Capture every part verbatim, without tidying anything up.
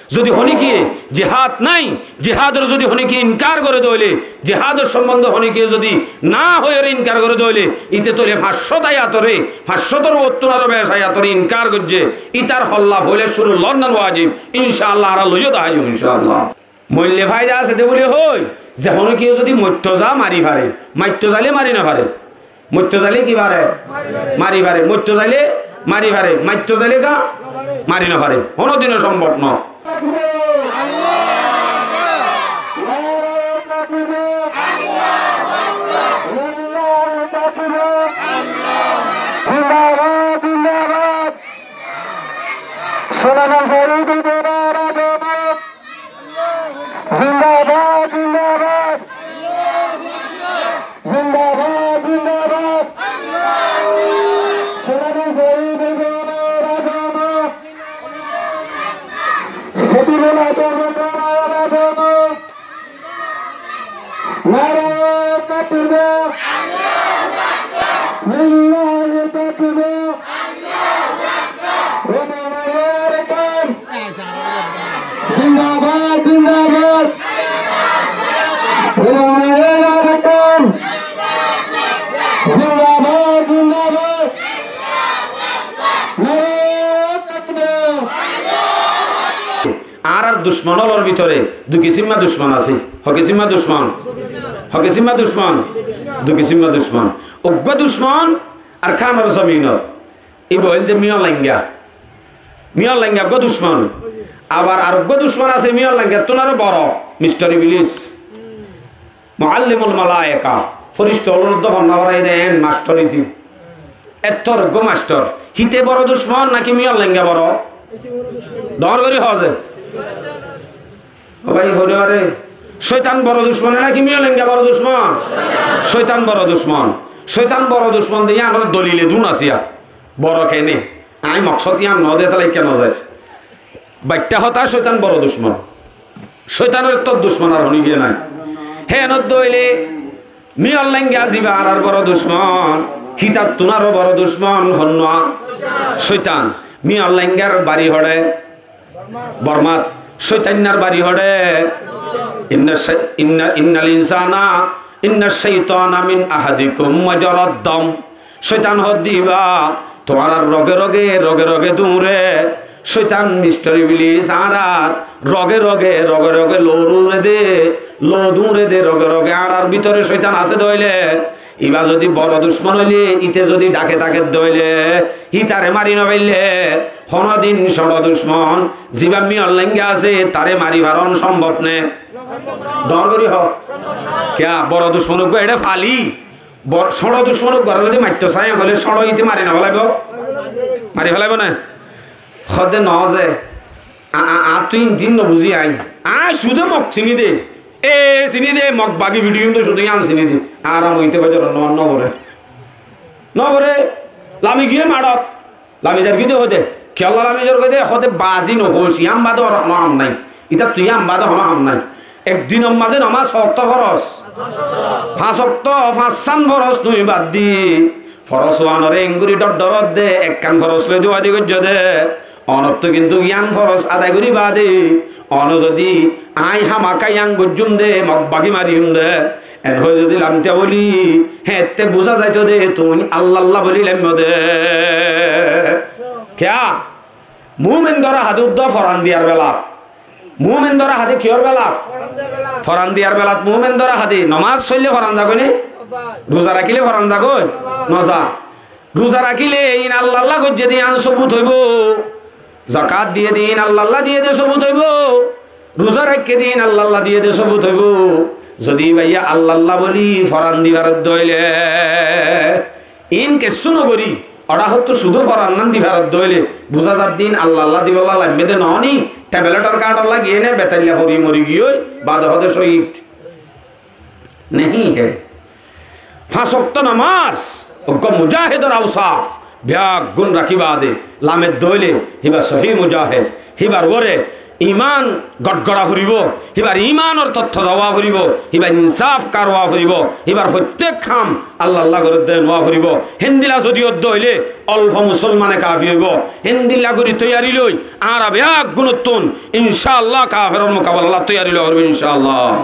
Zodi honíkiye jihad nái, jihador zodi honíkiye inkar goré dé óile, jihador sombonde honíkiye zodi na hoiyóre inkar goré dé óile, íte tóile fañs cót ayatoré, fañs cótor uottún aró bec ayatoré inkar goijjé, ítar holla foila cúru lon nan wajib, incá Allah, añára loiyó dahái zom, incá Allah. Moille faida asé dé buli hoi, ze honíkiye zodi moitto za mari fare, maitto zaile mari no fare. Moitto zaile ki fare? Mari fare. Moitto zaile mari fare. Maitto zaile ka? Mari no fare. Honódino sombob no. Zindabad, zindabad. Zindabad, zindabad. Solanan Sahib Ibrahim Azam. Khatibul Azam Ibrahim Azam. Naraye takbir. Lillahi takbir. Ulamaye Arakan. Zindabad, zindabad. Ulamaye Arakan. Zindabad, zindabad. Naraye takbir. Añárar ducmon ólor bútore dui kisimma ducmon asé. Hó kisimma ducmon? Hó kisimma ducmon? Dui kisimma ducmon. Uggúa ducmon Arkanor zominot. Íba óilde Miyan Lainga. Miyan Lainga uggúa ducmon. Abar ar uggúa ducmon asé Miyan Laingattún aró boro, Mistor Iblis. Muallimul malaika, fírista ólor uddá fonná foraiyé dé en mastor íte. Ettór uggúa mastor. Híte boro ducmon náki Miyan Lainga boro? Dóñr gorí hoó ze. Ó bái, hoói no fare. Cóitan boro ducmon náki Miyan Lainga boro ducmon? Cóitan boro ducmon. Cóitan boro ducmon de yíanor dolil edún asé yá. Boro kene? Añí moksód yían no de, táile kiyá no zar? Baiththá hotá, cóitan boro ducmon. Cóitanor ettór ducmon ar honíkiye nái. Hé enot dóile Miyan Lainga ziba añárar boro ducmon, hítattún aró boro ducmon honnúa? Cóitan. Miyan Laingar bari hoçé? Bormat. Cóitannar bari hoçé? Inna cai-, inna, innal insana, inna caitana min ahadikum majarad dam. Cóitan hoódde íba tuáñrar roge roge, roge roge duñre. Cóitan Mistor Iblis añárar roge roge, roge roge lou duñre dé, lou duñre dé, roge roge añárar bútore cóitan asé dóile. Íba zodi boro ducmon óile, íte zodi dhake táke dóile, hítare mari no faille, honódin cóñço ducmon, ziba Miyan Lainga asé, tare mari faron sombob né? Dóñr gorí hoó. Kiyá, boro ducmon uggúa eçé fali, Bor-, cóñço ducmon uggúare zodi maitto saiyé hoile cóñço íte mari no félaibo? Mari félaibo né? Hoódde noó ze, a-, a-, añáttu ín din no buzí añí. Añí cúde Mog siní de. E siní de, Mog bagi video undó cúde yían siní de. Añára moité fajor no, no goré. No goré. Lami giyé maçot. Lami zargói de hoóde, kiyólla lami zargói de? Hoóde bazi no hoóis, yián bade ar honó ham nái. Itattú yián bade honó ham nái. Ek dinor mazé nomás hoótto foros? Fañs okto, fañssán foros tuñí bad di. Foros uánoré engorí dhoddhoródde, ekkán foros loi duwadi goijjó de. Onottú kintu yián foros adai gorí bade, ono zodi aññí hámaka yián goijjúm de, Mog bagi mariyúm de, en hoi zodi lamtá bóli, héñtte buzá zaitó de tuñí Allalla bóli laimmó de. Kiyá? Muúmindóra hade uddúa foran diyar belat. Muúmindóra hade kiyór belat? Foran diyar belat muúmindóra hade. Nomás foille foran zagói né? Ruza rakíle foran zagói? Noza. Ruza rakíle iín Allalla goijjé de yián sobut óibo. Zakat diyé de iín Allalla diyé de sobut óibo. Ruza raikké de iín Allalla diyé de sobut óibo. Zodi íba Allalla bóli foran di faredde óile, iín kessú nogorí, oçá hottú cúde forannán di faredde óile, buzá zadde iín Allalla dibolla laimmé de noó ni, thebeletor káñçolla giyé né, betailla fori mori giyói, bade hoóde cóhid. Nehi hé. Fañs okto nomás, uggúa mujáhedor ausaf, beggún rakí bade, lamedde óile, híba sohí mujáhed, híbar uore, Iman gotgora foribó, híbar imanor tottó zaa foribó, híbar insáf kar óa foribó, híbar fottíek ham Allah Allah goródde óa foribó. Héndilla zodi ódde óile olfo musolmane kafi óibo. Héndilla gorí toiyari loi añára beggúnottún incá Allah kaferor mukabelat toiyari loi óibo incá Allah.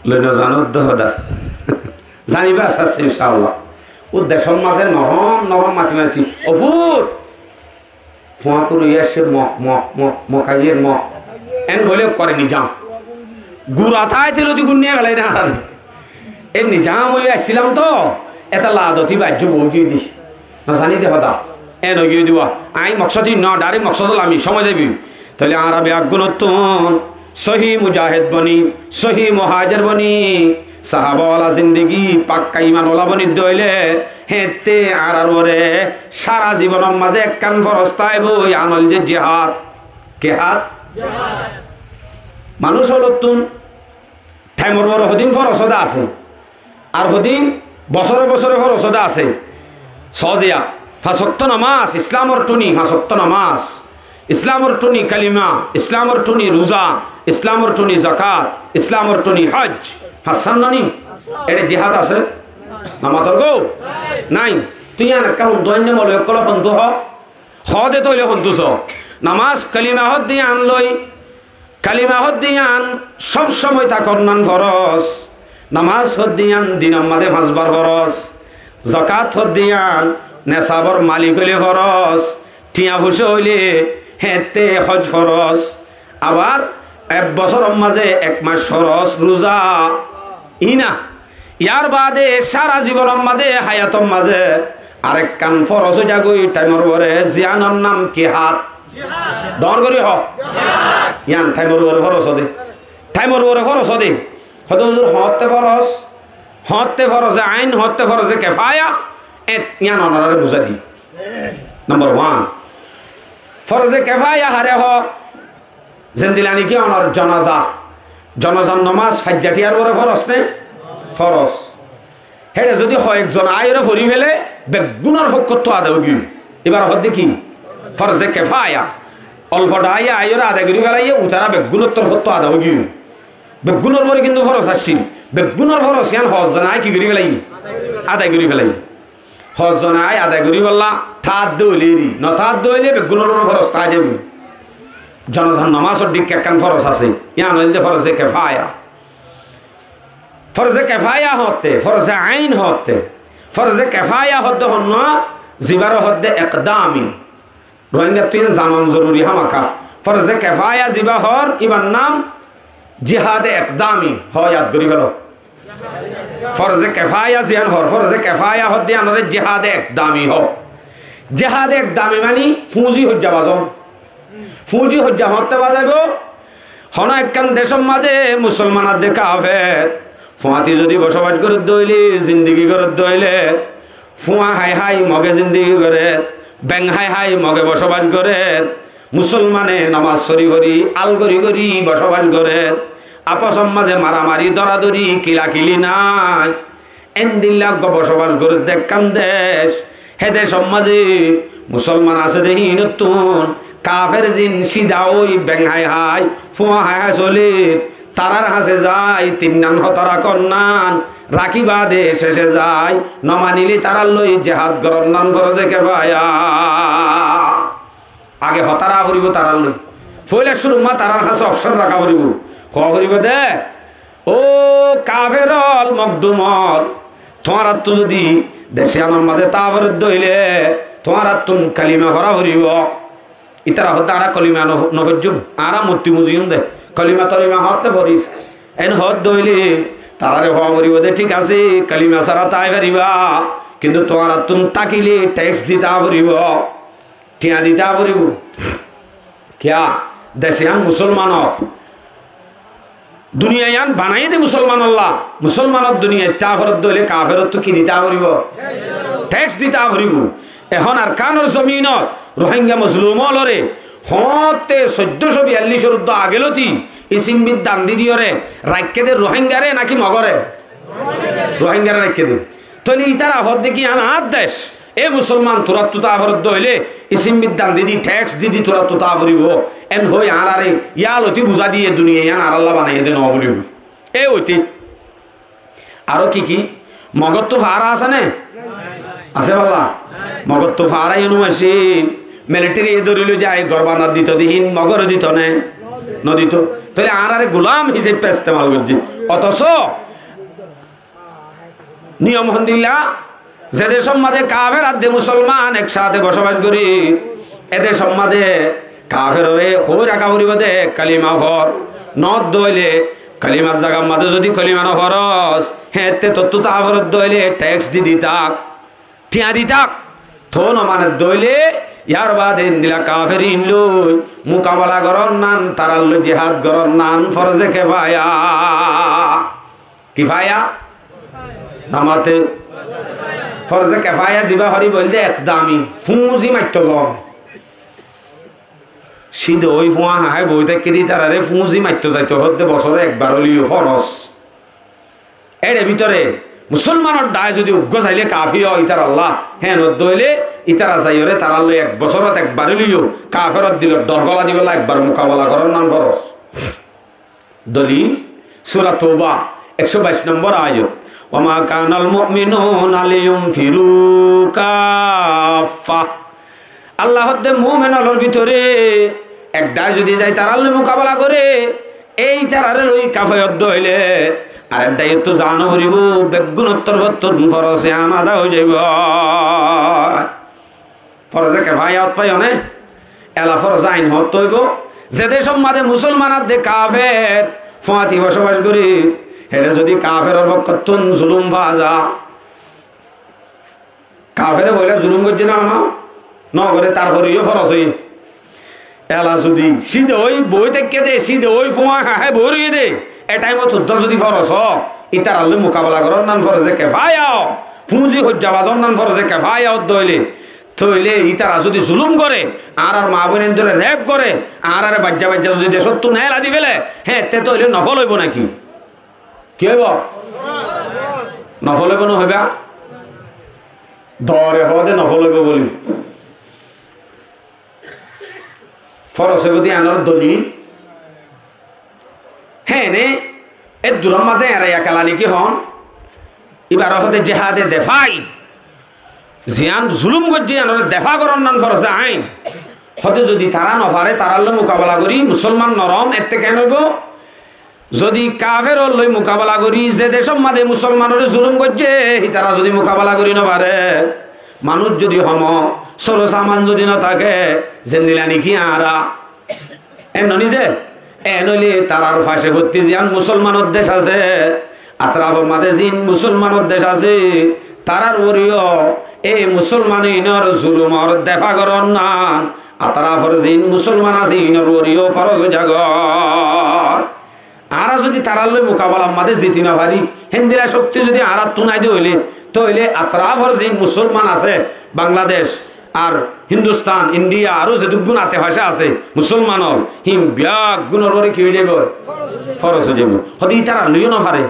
Loi no zano de hoda. Zaniba asé, incá Allah. Ó decór mazé norom norom mati mati, "Ó fut, fuañkur ói aiccé, mok, mok, mok, mok aiyér, mok." En hoilé kore nizam. Gura táite lodi gunniya felai de añáre. E nizam ói aiccílam to, etolla adoti baijjó boi giyé de. No zani de hoda. En ói giyé de wa. Añí moksod ín no, direct moksodot lami, somoi zaibi. Tóile añára beggúnottún sóhi mujahed boni, sóhi muhajir boni, sahaba wala zindigi, pakka iman wala boni dóile, héñtte añárar uore sára zibonor mazé ekkán foros táibo, yián óilde jihad. Ki had? Manúic ókkolóttun thaimor uore hodin foros óde asé, ar hodin bosóre bosóre foros óde asé. Sóziya, fañs októ nomás, Islamor thuni fañs októ nomás, Islamor thuni kalima, Islamor thuni ruza, Islamor thuni zakat, Islamor thuni hoj. Fañs sán noni? Ére jihad asé? Nomás torgó? Nai. Tui yián ekká hondu ainne mole ókkole hondu ho. Hoóde tóile hontú so. Nomás kalima hoódde yián loi, kalima hoódde yián sob somoi tákonnan foros. Nomás hoódde yián dinor mazé fañsbar foros. Zakat hoódde yián nesabor malik óile foros. Thiañ fucá óile héñtte hoj foros. Abar ek bosóror mazé ek mac foros ruza. Iín na. Yar baade sára zibonor mazé, hayator mazé arekkán foros ói zagói thaimor uore, ziyánor nam ki had? Dóñr gorí hoó. Yián thaimor uore foros óde. Thaimor uore foros óde. Hoóde huzur, hoóñtte foros, hoóñtte foroze ain, hoóñtte foroze kefaya, et yián onoráre buzái di. Nombor wan. Foroze kefaya haré hoó? Zendilla niki onor jonaza, jonazar nomás faijja thiyar uore foros né? Foros. Héçe zodi hoekzon aiyóre fori fele, beggúnor fokkóttu ada ói giyói. Íbare hoódde ki? Forze kefaya. Olfo dhaiya aiyóre adai gorí felaiye, ítara beggúnor torfóttu ada ói giyói. Beggúnor uore kintu foros accíl. Beggúnor foros yián hoekzone aái ki gorí felaiye? Adai gorí felaiye. Hoekzone aái adai goríbolla táadde óile eri, no táadde óile beggúnor uore foros táa zaibo. Jonazar nomásor dhikka ekkán foros asé, yián óilde foroze kefaya. Foroze kefaya hoóñtte, foroze ain hoóñtte, foroze kefaya hoódde honnúa, zibare hoódde ekdami. Rohingyattu yián zanon zoruri hámaka. Foroze kefaya ziba hoór, íbar nam jihade ekdami. Hoó, yad gorí felo. Foroze kefaya ziyán hoór, foroze kefaya hoódde yiánore jihade ekdami hoó. Jihade ekdami mani fúñzi hoijja bazon. Fúñzi hoijja hoóñtte bazaibo, honó ekkán decór mazé musolman ar de kafer fuañti zodi bosobas gorédde óile, zindigi gorédde óile, fuañ hái hái Moge zindigi gorér, beng hái hái Moge bosobas gorér, musolmane nomás fori fori, al gorí gorí bosobas gorér, afosor mazé maramari, doradori, kilakili nái. Endilla uggwá bosobas gorédde ekkán dec, hé decór mazé musolman asé de híinottún kafer zin sida ói beng hái hái, fuañ hái hái solér, tarár hañsé zai tinnan hotá rakónnan rakí baade cece zai, no manilé tarár loi jihad gorónnan foroze kefaya. Age hotá raká foribó tarár loi. Foila cúrur mazé tarár hañsé opcon raká foribó. Hoó foribó de, "Ó kafer ól, mokdum ól, tuáñrattú zodi dec yiánor mazé táa foredde óile, tuáñrattún kalima fora foribó." Ítara hoódde, "Añára kalima no, no foijjum, añára motti muziyum de, kalima tolima hoóñtte forir." En hoódde óile, taráre hoó foribó de, "Thík asé, kalima sára tái faribá, kintu tuáñrattún tákile teks dita foribó." Thiañ dita foribó. Kiyá? Dec yián musolmanor. Duniyai yián banaiyé dé musolmanolla. Musolmanor duniyai táa foredde óile kaferottú ki dita foribó? Teks dita foribó. Ehón Arkanor zominot Rohingya mozlum ólore hoñótte soiddó cót biyallicór uddúa age lóti isimmit dan di diyóre raikké dé Rohingyare náki Mogore? Rohingyare raikké dé. Tóile ítara hoódde ki yián añár dec, e musolman, turáttu táa foredde óile isimmit dan di di, teks di di turáttu táa foribó. En hoi añárare yáloti buzá diyé, duniyai yián añárálla banaiyé dé noó buli. E óite aró ki ki? Mogottu faára asé né? Asé bálla? Mogottu faára yó no maiccí. Militeri ye dóri loi zai gór bandat dito dé hín Mogore dito né? No dito. Tóile añárare gulam hísafe estemal goijjé. Otoso niyom hondilla, ze decór mazé kafer ar de musolman ek sáte bosobac gorí, e decór mazé kaferore hoi raká foribó dé kalima for, no dóile kalimar zagar mazé zodi kalima no foros, héñtte tottú táa foredde óile teks di di tak, thiañ di tak, toóu no manedde óile, yar baade endilla kafer ín loi mukabala gorónnan, tarár loi jihad gorónnan foroze kefaya. Kifaya? Namate? Foroze kefaya zibá horí boilde ekdami, fúñzi maitto zon. Cíde ói fúañ hañhái boói táikke dé ítararé fúñzi maitto zaito hoódde bosóre ekbar óileyo foroz. Éçe bútore musolmanor dhaái zodi uggúa sailé kafi ó ítarallá, héen ódde óile ítara zaiyóre tarár loi ek bosórot ekbar óileyo kaferor dilot dhor góla dibolla ekbar mukabala gorónnan foroz. Dolil, Sura Touba, ekcó baic nombor ayat. وما كان المؤمنون لينفروا كافة. Allah hoódde, mumin ólor bútore ek dhaái zodi zai tarár loi mukabala goré, e ítararé loi kafai ódde óile, arek dhaáiyottú zaa no foribó, beggúnor torfóttun foroze amada ói zaibói. Foroze kefaya ot faiyó né? Ela foroze ain hoóñtte óibo, ze decór mazé musolman ar de kafer fúañti bosobac gorír, héçe zodi kaferor fokkóttun zulum faa za, kafere foila zulum goijjé né, no? No goré, tarfore yó foroz óiye. Ela zodi cíde ói boói táikke dé, cíde ói fúañ hañhái boói roiyé dé, e thaimot uddúa zodi foroz ó, ítarar loi mukabala gorónnan foroze kefaya ó, fúñzi hoijja bazónnan foroze kefaya ódde óile, tóile ítara zodi zulum goré, añárar maa bóinaindóre rep goré, añárare baijja baijja zodi decóttu neela di féle, héeñtte tóile nofol óibo náki? Ki óibo? Nofol óibo no hoibá? Dore hoóde nofol óibo bóli. Foroz óibo de yiánor dolil. Héene, e durar mazé eñra ekela niki hoón? Íbaré hoóde jihade defai. Ziyán zulum goijjé, yiánore defa gorónnan foroze ain. Hoóde zodi tará no fare, tarár loi mukabala gorí, musolman norom, ette keén óibo? Zodi kaferor loi mukabala gorí, ze decór mazé musolmanore zulum goijjé, hítara zodi mukabala gorí no fare, manúic zodi hom ó, sóro saman zodi no táke, zendilla niki añára, en no nize? En óile tarár face fottí ziyán musolmanor dec asé, atrafor mazé ziín musolmanor dec asé, tarár uore yó e musolman inor zulumor defa gorónnan, atrafor ziín musolman asé inor uore yó foroz ói zagói. Añára zodi tarár loi mukabalar mazé ziti no fari, héndilla cokti zodi añárattú nái de óile, tóile atrafor ziín musolman asé, Bangladec, ar Hindustan, India, aró zedúkkun ate face asé musolman ól, híin beggúnor uore ki ói zaibói? Foroz ói zaibói. Hoóde ítara loi yó no fare.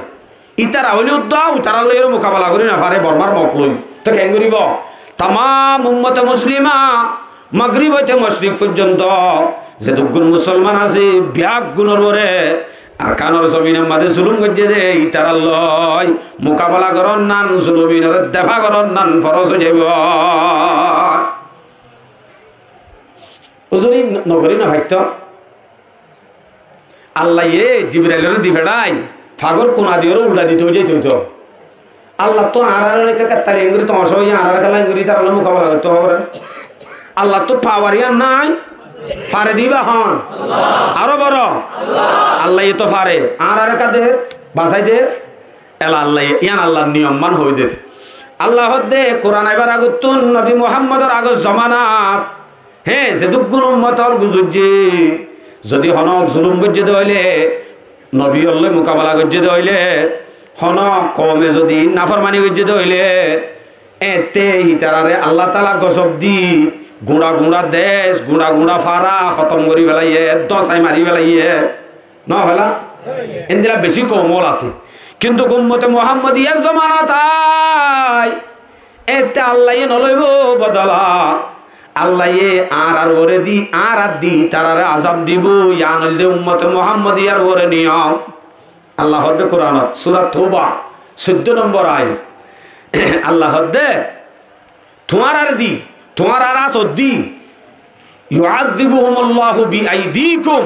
Ítara óile uddúa, ítarar loi yó mukabala gorí no fare Bormar Mok loi. Tói keén goríbo? Tamam ummote muslima, Magrib óite Moshrik foijjonto zedúkkun musolman asé, beggúnor uore Arkanor zominor mazé zulum goijjé dé, ítarar loi mukabala gorónnan, zuluminore defa gorónnan foroz ói zaibói. Uzuri no-, no gorí no faittó. Allaye Jibrailore di feçái, fagor kuna diyóre ulda dito ói zaito óito. Allattú añárare ekka kettali engori tomaca óiye, añárare kalla engori ítarar loi mukabala goittó hoóre. Allattú pawar yián nái, fare de íba hon? Aró boro. Allaye to fare, añárare ekka der, basái der. Ela Allaye, yián Allar niyom man hoói der. Allah hoódde Kuran aibar agottún, Nobi Muhammador agor zomanat, hé, zedúkkun ummot ól guzoijjé, zodi honó zulum goijjé dé óile, Nobi ókkol loi mukamela goijjé de óile, hono koume zodi naformani goijjé de óile, ette ítarare Allah taala gozob di, guñça guñça dec, guñça guñça fara hotom gorí felaiye, dosai mari felaiye. No fela? Endilla beci koum ókkol asé. Kintu ummote Muhammadiyar zomanat ai, ette Allaye no loibo bodola. Allaye añárar uore di, añárar di tarare azab dibo, yián óilde ummote Muhammadiyar uore niyom. Allah hoódde Kuranot, sura Touba, soiddo nombor ayat. Allah hoódde, tuáñrare di, tuáñrar átot di, يعذبهم الله بأيديكم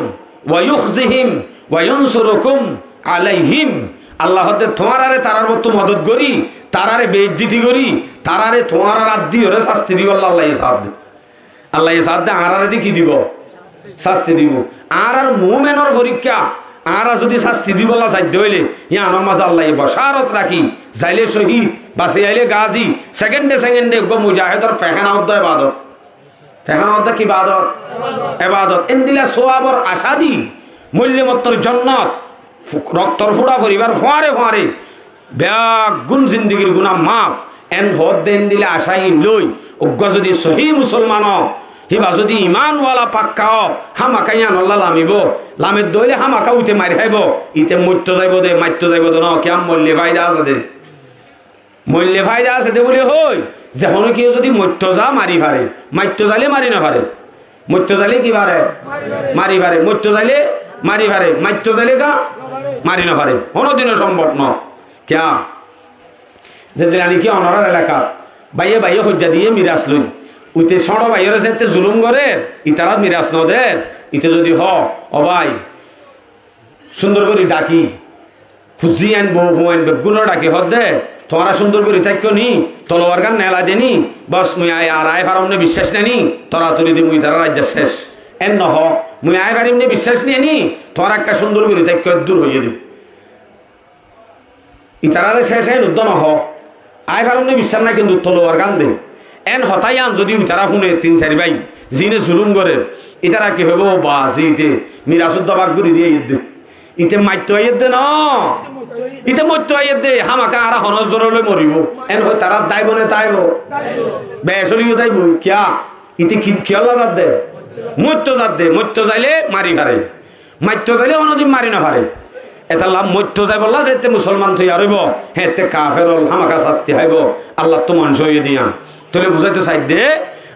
ويخزهم وينصركم عليهم. Allah hoódde, tuáñrare tarar uottú modot gorí, tarare beizzoti gorí, tarare tuáñrar át diyóre sasti dibolla Allaye saádde. Allaye saádde añárare di ki dibo? Sasti dibo. Añárar muúmenor forikká, añára zodi sasti dibolla zaidde óile, yiánor mazé Allaye bocárot rakí, zaile cóhid, basi aile gazi, sekende sekende eggúa mujahedor fehéna uddá ebadot. Fehéna uddá ki ebadot? Ebadot. Endilla sowabor acá di, moille mottor jonnot, fu-, roktor fúça foribar fuáñre fuáñre, beggún zindigir guná maf. En hoódde endilla acá in loi, eggúa zodi sohí musolman ó, híba zodi iman wala pakka ó, hámaka yiánolla lamibo, lamedde óile hámaka uite mair háibo, ite moitto zaibo de, maitto zaibo de no, kiyá moille faida asé de. Moille faida asé de buli hoói, ze honókiye zodi moitto za mari fare, maitto zaile mari no fare. Moitto zaile ki fare? Mari fare. Moitto zaile mari fare. Maitto zaile ka? Mari no fare. Honódino sombob no. Kiyá? Zedilla niki onorar elakat baiye baiye hoijja diye miras loi. Uite cóñço baiyore zette zulum gorer, itará miras no der, ite zodi hoó, o bái, cúndor gorí dhaki, fuzzí ain, bou fua ain, beggúnore dhaki hoódde, tuáñra cúndor gorí táikko ni, tolowar gán neelai de ni, bos mui añí ar aái farom né biccác nái ni, toratori de mui itarar raijja céc. En no hoó, mui aái farim né biccác nái ni, tuáñra ekká cúndor gorí táikko, eddur hoiyé de. Itarare céc en uddá no hoó. Añí farom né biccác nái, kintu tolowar gán de. En hotá yián zodi itará fúne tin sair bái, ziíne zulum gorer, itará ki hoibo? Bas, ite miras uddá bák gorí diyé de. Ite maitto aiyé de no. Ite moitto aiyé de, hámaka añára honó zore loi moribo. En hoi tará daibo né taibo? Bec óileyo daibo. Kiyá? Ite ki, kiyólla zadde? Moitto zadde. Moitto zaile mari fare. Maitto zaile honódin mari no fare. Etolla moitto zaibolla zette musolman toiyar óibo, héñtte kafer ól hámaka sasti háibo, Allattú monco óiye de yián. Tóile buzáito saidde,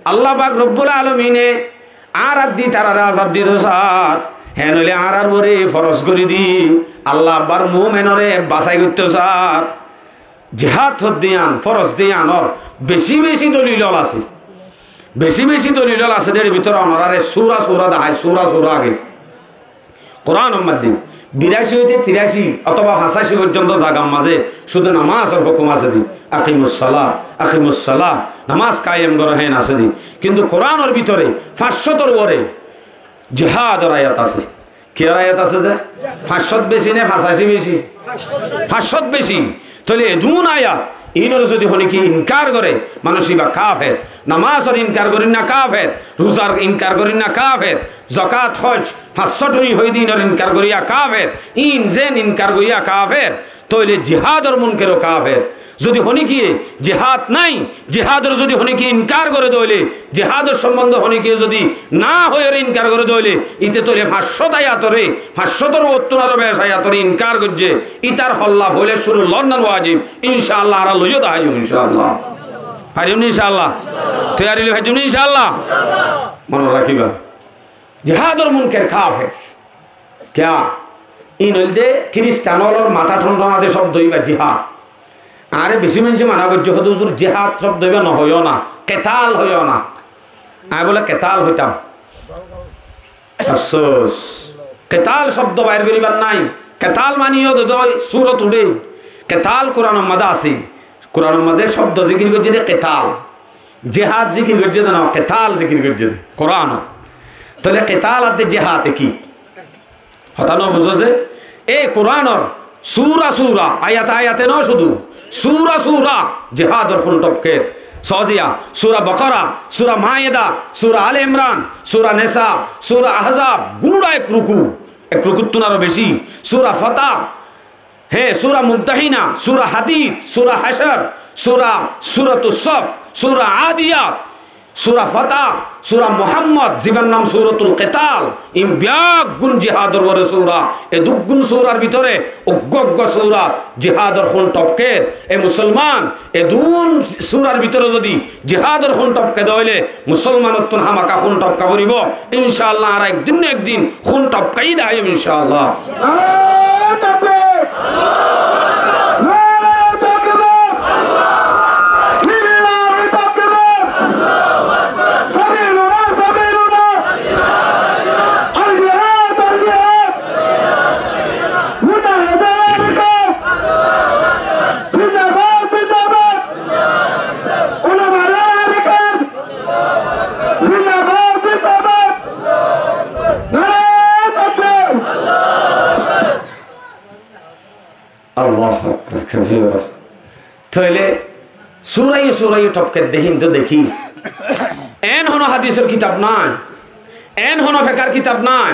Allah pak Robbul Alamine añárar di tarare azab dito sar, hé noóile añárar uore foros gorí di, Allah abbar muúmenore basai goitto sar. Jihad hoódde yián, foros de yiánor beci beci dolil ól asé. Beci beci dolil ól asé de, er bútore onoráre sura sura dahái, sura sura age. Kuranor maze biraci óite tiraci otóba fañsaci foijjonto zagar maze cúdu namazor hókum asé de, "Aqimus salah, aqimus salah", namaz kaiyem goró, héen asé de. Kintu Kuranor bútore fañs cótor uore jihador ayat asé. Kiyór ayat asé ze? Fañs cót beci né fañsaci beci? Fañs cót beci. Tóile edún ayat, inor zodi honókiye inkar gore, manúic íba kafer. Namazor inkar gorír na kafer, ruzar inkar gorír na kafer, zakat, hoj, fañs cót hoiyé de inor inkar goríya kafer, in zen inkar goríya kafer, tóile jihador munkero kafer. Zodi honókiye jihad nái, jihador zodi honókiye inkar gore de óile, jihador sombonde honókiye zodi na hoiyóre inkar gore de óile, ite tóile fañs cót ayatore, fañs cótor uottún aró beci ayatore inkar goijjé, itar holla foila cúru lon nan wajib, incaallah, añára loiyó dahái diyum, incaallah. Faijjum ni incaallah? Toiyari loi faijjum ni incaallah? Mone rakíba. Jihador munker kafer. Kiyá? In óilde Kiristan ólor matá thonthona de cóbdo íba jihad. Añáre beci maincé mana goijjé, hoódde, "Huzur, jihad cóbdo íba no hoiyó na, ketal hoiyó na." Añí bóle ketal hoitam. Afsós. Ketal cóbdo bair goríbar nái. Ketal mani yó de dói surot uçé. Ketal Kuranor maze asé. Kuranor maze cóbdo zikir goijjé de ketal. Jihad zikir goijjé de no, ketal zikir goijjé de Kuranot. Tóile ketal ar de jihad eki. Hotá no buzó ze? E Kuranor sura sura, ayate ayate no cúdu, sura sura jihador hókum tókke. Soziya, sura Bakara, sura Maida, sura Ale Imran, sura Nisa, sura Ahzab, gúra ek ruku. Ek rukuttún aró beci. Sura Fatah, hé, sura Mumtahina, sura Hadid, sura Hashar, sura, suratus Saf, sura Adiyat, sura Fatah, sura Muhammad, zibar nam suratul Qital, in beggún jihador uore sura. E duggún surar bútore uggwá uggwá sura jihador hún topker. E musolman, e duún surar bútore zodi jihador hún topke de óile, musolmanottún hámaka hún topka foribó. Incá Allah, añára ek din na ek din hún topkái de aiyum, incá Allah. نعرہ تکبیر! نعرہ تکبیر! للہ تکبیر! سبیلنا، سبیلنا! الجہاد، الجہاد! مجاہدین ارکان! زندہ باد، زندہ باد! علماء ارکان! زندہ باد، زندہ باد! نعرہ تکبیر! Allahu Akbar kabira. Tóile suraye suraye topke de hín to dekí. En hono hadisor kitab nai, en hono fekar kitab nai.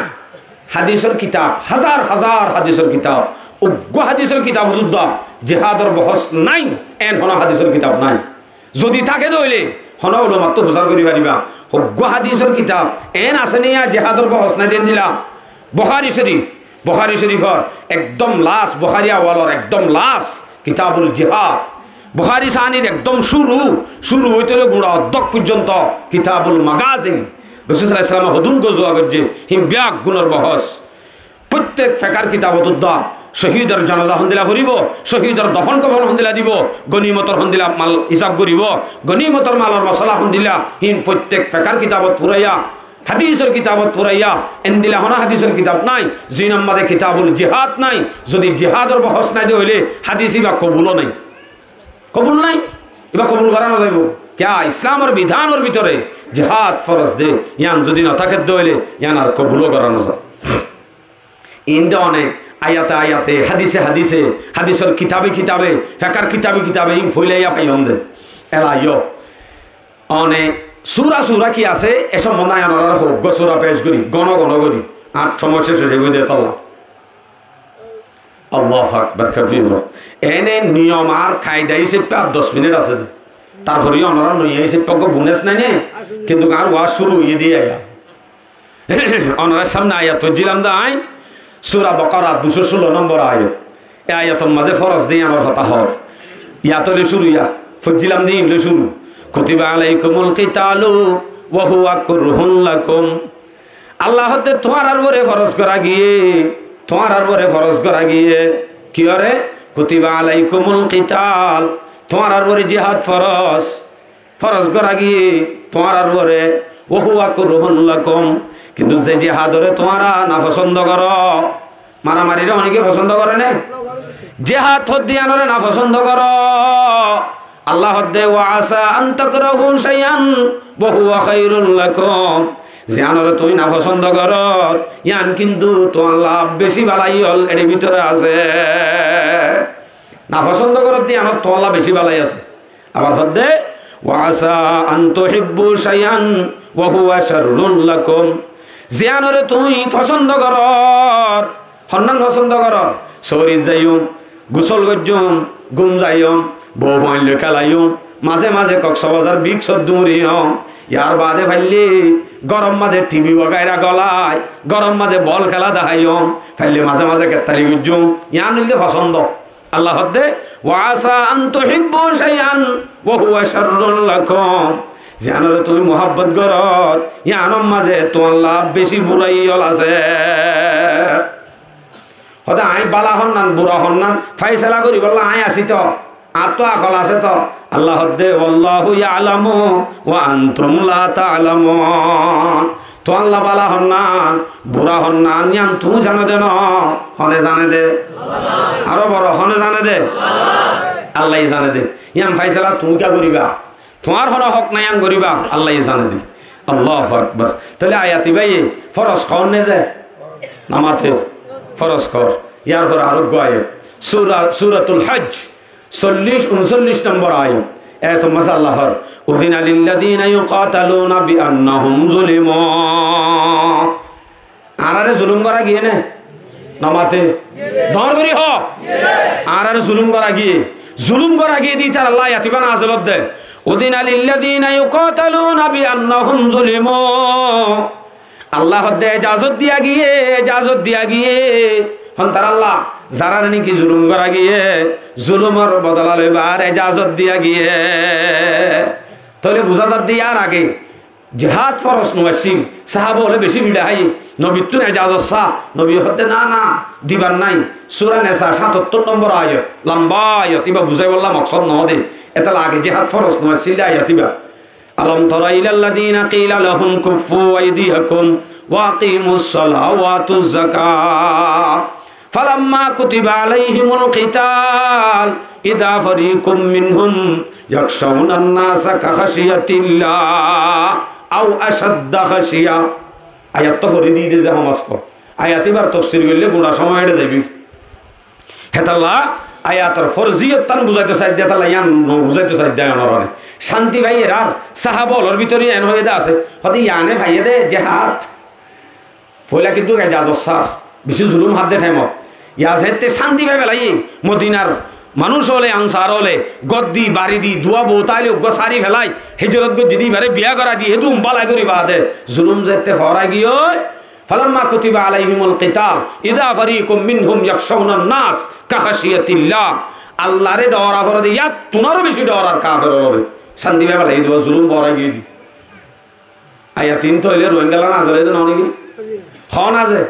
Hadisor kitab, hazar hazar hadisor kitab. Uggwá hadisor kitab uddá jihador bohos nai, en hono hadisor kitab nai. Zodi táke de óile, hono ulamattu fusár gorí faribá. Uggwá hadisor kitab en asé né, yá jihador bohos nai de endilla? Bukhari Sharif, Bukhari Sharifor ekdom last, Bukhari Awalor ekdom last, Kitabul Jihad. Bukhari Sanir ekdom cúru, cúru óite guñça oddók foijjonto Kitabul Magazin. Rosul sallallahu alaihi wasallame hodún gozuwa goijjé, hín beggúnor bohos. Fottek fekar kitabot uddá cóhidor janaza hondilla foribó, cóhidor dofon kofon hondilla dibó, gonimotor hondilla mal hísab goribó, gonimotor malor mosola hondilla, hín fottek fekar kitabot furaiya, hadisor kitabot furaiya, endilla hono hadisor kitab nai, zinor maze Kitabul Jihad nai. Zodi jihador bohos nai de óile, hadis íba kobul nai. Kobul nai, íba kobul gora no zaibo. Kiyá? Islamor bidhanor bútore jihad foroz de, yián zodi no táke de óile, yián ar kobul gora no za. Inde one ayate ayate, hadise hadise, hadisor kitabe kitabe, fekar kitabe kitabe, ín foilaiya faiyum de. Ela yó. One sura sura ki asé, e sombonde añí onorare uggwá sura pec gorí, gono gono gorí. Ar somoi céc ói zaibo de tolla. Allahu Akbar kabira. Ene niyom ar kaida hísabe ar doc minit asé de. Tarfore yó onorar noiya hísabe uggwá bonus nai né? Kintu ar waz cúru óiye de yá. Onorar samne ayat foijjílam de añí, Sura Bakara ducó cúlo nombor ayat. E ayator maze foroz de yiánor hotá hoór. Yá tóile cúru yá. Foijjílam de yín loi cúru. كتب عليكم القتال وهو كره لكم. Allah hoó de, tuáñrar uore foroz gora giyé, tuáñrar uore foroz gora giyé. Kiyóre? كتب عليكم القتال. Tuáñrar uore jihad foroz. Foroz gora giyé tuáñrar uore, وهو كره لكم, kintu ze jihadore tuáñra nafosondo goró, maramarire honikka fosondo gore né? Jihad hoó de yiánore nafosondo goró. Allah hoó de, وعسى أن تكرهوا شيئا وهو خير لكم. Ziyánore tuñí nafosondo goró, yián kintu tuáñlla beci bálai ól eçe bútore asé. Nafosondo goró de yiánot tuáñlla beci bálai asé. Abar hoó de, وعسى أن تحبوا شيئا وهو شر لكم. Ziyánore tuñí fosondo goró, honnán fosondo goró? Sóorit zaiyum, gusól goijjum, gúm zaiyum, bou fuain loi kélaiyum, maze maze Koksbazar bicot duñriyum, yar bade faille góror maze tibi wagaira golai, góror maze bol kéla deháiyum, faille maze maze kettali goijjum, yián óilde fosondo. Allah hoó de, وعسى أن تحبوا شيئا وهو شر لكم. Ziyánore tuñí muhábbot goró, yiánor maze tuáñlla beci burai ól asé. Hoó de añí bála honnán, bura honnán, faisala goríbolla añí así to, añáttu akol asé to. Allah hoó de, والله يعلم وأنتم لا تعلمون. Tuáñlla bála honnán, bura honnán, yián tuñí zano de no? Hone zane de? Aró boro, hone zane de? Allaye zane de. Yián faisala tuñí kiyá goriba? Tuáñr hono hók nai yián goriba, Allaye zane de. Allahu Akbar. Tóile ayat ibáye foroz hoór né ze? Namator foroz hoór. Yar fore aró uggwá ayat. Sura, Suratul Hajj. Sollic, unsollic nombor ayat. Etor maze Allah hoór, أذن للذين يقاتلون بأنهم ظلموا. Añáráre zulum gora giyé né? Nomate? Dóñr gorí hoó. Añáráre zulúm gorá giyé. Zulúm gorá giyé de ítarallá ayat ibá nazil ódde. أذن للذين يقاتلون بأنهم ظلموا. Allah hoódde ejazot diya giyé, ejazot diya giyé. Hon tarallá, zaráre niki zulúm gorá giyé, zulúmor bodola loibar ejazot diya giyé. Tóile buzá zadde yar age jehád foros no accíl, sáhaba óle bicí fiçá háiye, nobittún ejazot sá, nobi hoódde, "Na, na, dibar nái." Sura Nesa, sátattór nombor ayat, lamba ayat, íba buzáibolla moksód noó de. Étalla age jehád foros no accíl de ayat íba. ألم تر إلى الذين قيل لهم كفوا أيديكم وأقيموا الصلاة وآتوا الزكاة فلما كتب عليهم القتال إذا فريق منهم يخشون الناس كخشية الله أو أشد خشية. Ayat tó fori diyí de ze homaskó. Ayat íbar tofsir goille gura cómoi éçe zaibói. Hétalla ayator forziyot tán buzáito saidde, hétalla yián no buzáito saidde, yián onorare. Cánti faiyér ar sáhaba ólor bútore yián hoiyé de asé. Hoóde yiáne faiyé de jehád. Foila kintu ejazot sár, bicí zulúm hádde thaimot. Yián zeéñtte cánti fai felaiyé, Modinar manúic óle, ansar óle, gór di, bari di, duwa bout aile uggúa sári felai, híjorot goijjé de íbare biyá gorá di, hédun bálai gorí baade, zulúm zeéñtte fora giyói, فلما كتب عليهم القتال إذا فريق منهم يخشون الناس كخشية الله. Allaré dhoora fore de yáttunaró bicí dhoorar kafer ólore. Cánti fai felaiyé de, zulúm fora giyé de. Ayat ín tóile Ruáingalla nazil óiye de noó niki? Hoó na ze?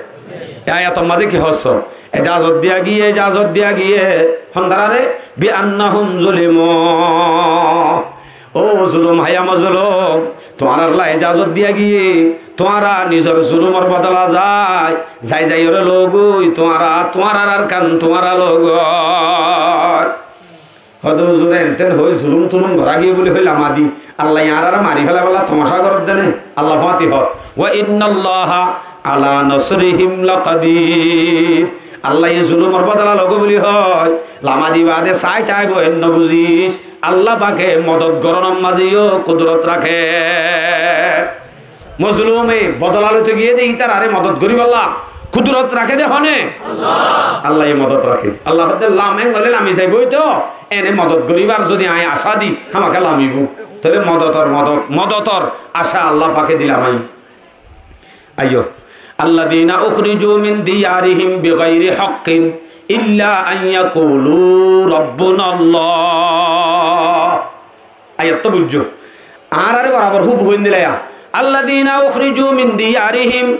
E ayator mazé ki hoósso? Ejazot diya giyé, ejazot diya giyé. Hon tarare? بأنهم ظلموا. Ó zulúm háiya mozolúm, tuáñrallá ejazot diya giyé, tuáñra nizor zulúmor bodola zai, zai zaiyóre logói, tuáñra, tuáñrar Arkan tuáñra logói. Hoóde huzur, enten hoói zulúm tulúm gorá giyé buli hoói lamadi. Allaye añáráre mari felaibólla tomacá gorédde né? Allah fúañti hoór, وإن الله على نصرهم لقدير. Allaye zulúmor bodola logói buli hoói lamadi baade saái táibo, en no buzís. Allah pake modot gorónor mazé yó kudurot raké. Mozolume bodola loito giyé de ítararé modot goríbolla kudurot raké de hone? Allah. Allaye modot raké. Allah hoódde lam, en óile lami zaibói to, ene modot goríbar zodi añí acá di, hámaká lamibóu. Tóile modotor modot, modotor acá Allah pake dilam añí. Aiyó. الذين أخرجوا من ديارهم بغير حق إلا أن يقولوا ربنا الله. Ayat tó buijjó. Añáráre borabor hub hoóin dila ya. الذين أخرجوا من ديارهم.